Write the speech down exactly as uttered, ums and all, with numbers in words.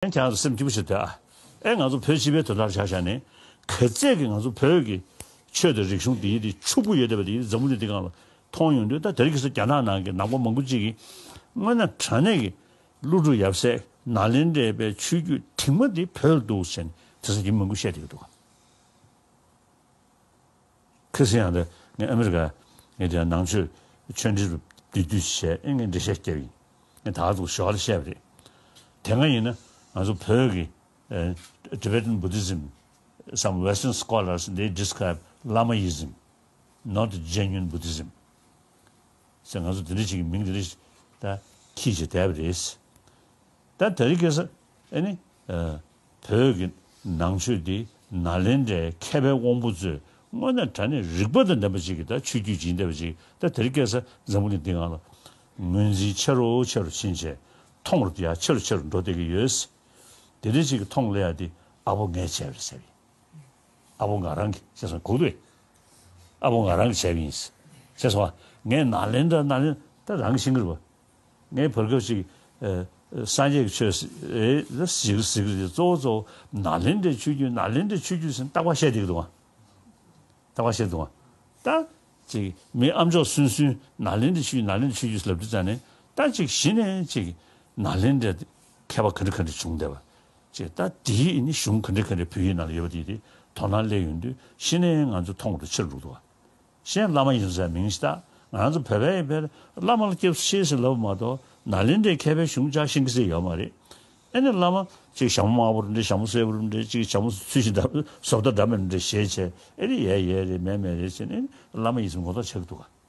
ཨེ་ཁྱེད་རང་ཚོ་སེམས་སྐྱིད་པོ་བྱེད་དོ་ཨ། ཨེ་ང་ཚོ་བོད་སྤྱི་པའི་དོན་དག་ཆ་བཞག་ནས་ག་ཚད་ཀྱི་ང་ཚོ་བོད་ཀྱི་ཆོས་དང་རིག་གཞུང་འདི་ཡིན་དེ་ཕྱུག་པོ་ཡོད་བསྡད་པ་དེ་ཡིན་འཛམ་བུ་གླིང་འདི་སྒང་ལ་མཐོང་ཡོང་དུས། ད་དེ་རིང་ཁ་སང་རྒྱ་ནག་ནང་གི་ནང་པ་མང་པོ་ཅིག་གིས་དངོས་གནས་དྲང་གནས་ཀྱི་ཀླུ་སྒྲུབ་ཡབ་སྲས་ནཱ་ལེནྡྲའི་པའི་ཆོས་བརྒྱུད་དེ་མ་དེ་བོད་ལ་འདུག་ཟེར་ནས་དེང་སང་ཉིན་མང་པོ་བཤད་བསྡད་ཀྱི་འདུག་ཁ་སང་ཡང་དེ་ངས་ཨ་མི་རི་ཀ་ངས་དེ་ནང་ཆོས་ཆོས་འབྲེལ་རུ་བསྡུས་བསྡུས་བྱས། ཨེ་ངས་འགྲེལ་བཤད་བརྒྱབ་ཡིན། ངས་ད་ག་ཚོད་ཞོར་ལ་བཤད་པ་རེད། དེ་སྔ་ཡིན་ན་ང་ཚོ་བོད་ཀྱི་ཨེ་Tibetan Buddhism, some Western scholars, they describe Lamaism, not genuine Buddhism ཟེར། ང་ཚོ་དེ་འདྲ་ཅིག་གི་མིང་དེ་འདྲ་ཞིག་ད་ཁྱེར་བྱས་བསྡད་པ་རེད། ད་དེ་རིང་ཁ་སང་ཨེ་ནི་ཨ་བོད་ཀྱི་ནང་ཆོས་འདི་ནཱ་ལེནྡྲའི་མཁས་པའི་དབང་པོ་ཚོས་དངོས་གནས་དྲང་གནས་རིག་པ་དང་ལྡན་པ་ཅིག་གི་ད་ཆོས་བརྒྱུད་ཅིག་ཡིན་བསྡད་པ་ཅིག་ད་དེ་རིང་ཁ་སང་འཛམ་བུ་གླིང་འདི་སྒང་ལ་ངོས་འཛིན་ཆེ་རུ་ཆེ་རུ་ཕྱིན་བྱས། མཐོང་རུ་ཡང་ཆེ་རུ་ཆེ་རུ་འགྲོ་བསྡད་ཀྱི་ཡོད། དེ་འདྲ་ཅིག་གི་མཐོང་སླེབས་ཡ་དེ་ཨ་ཕོ་ངས་བྱས་པ་རེད་ཟེར་བ་ཡིན། ཨ་ཕོ་ང་རང་གིས་བྱས་སོང་། གོ་གི་འདུག་ཨ་ཕོ་ང་རང་གིས་བྱས་པ་ཡིན་ཟེར་སོང་། ངས་ནཱ་ལེནྡྲ་ནཱ་ལེནྡྲ་ད་རང་གིས་ཤེས་ཀྱི་རེད་པ། ངས་བར་སྐབས་ཤིག་ཨ་སངས་རྒྱས་ཀྱི་ཆོས་ཟེར་ཨེ་ཟེར་གི་ཟེར་གི་རེད། གཙོ་བོ་གཙོ་བོ་ནཱ་ལེནྡྲའི་ཆོས་བརྒྱུད་ནཱ་ལེནྡྲའི་ཆོས་བརྒྱུད་ཟེར་ནས་རྟག་པར་བཤད་བསྡད་ཀྱི་འདུག་ག་རྟག་པར་བཤད་འདུག་ག་ད་ཅིག་མི་ཨ་མཆོག་སུན་སུན་ནཱ་ལེནྡྲའི་ཆོས་བརྒྱུད་ནཱ་ལེནྡྲའི་ཆོས་བརྒྱུད་ཟེར་ལབ་དུས་ཙང་ནས། ད་ཅིག་གཞི་ནས་ཅིག་ནཱ་ལེནྡྲའི་མཁས་པ་ག་འདྲ་ག་འདྲ་བྱུང་བསྡད་པ་ཅིག་ད་དེའི་ནི་གཞུང་ག་འདྲ་ག་འདྲ་བོད་ཡིག་ནང་ལ་ཡོད་པ་དེ་དེ་དོ་སྣང་སླེབས་ཡོང་དུས་གཞི་ནས་ང་ཚོ་མཐོང་རུ་ཆེ་རུ་འགྲོ་འདུག་ག་གཞན་བླ་མ་ཡིན་ཟེར་མིང་ཞིག་བཏགས། ང་རང་ཚོ་བོད་པའི་ཡིན་པས་བླ་མ་ལ་སྐྱབས་སུ་མཆི་ཟེར་ལབ་པ་མ་གཏོགས་ནཱ་ལེནྡྲའི་མཁས་པའི་གཞུང་ཅག་ཤེས་ཀྱི་ཟེར་ཡོད་མ་རེད། ཨེ་ནི་བླ་མ་ཅིག་ཞྭ་མོ་དམར་པོ་རེད་འདྲ། ཞྭ་མོ་སེར་པོ་རེད་འདྲ། ཅིག་ཞྭ་མོ་ཚུལ་བཞིན་འདྲ་བཟོ་ལྟ་འདྲ་མི་འདྲ་བཞེས་བྱས། ཨེ་རེད་ཡས་ཡས་རེད་མས་མས་རེད་ཟེར་ནས་བླ་མ་ཡིན་ཟེར་ངོ་ཐོག་ཆགས་ཀྱི་འདུག་ག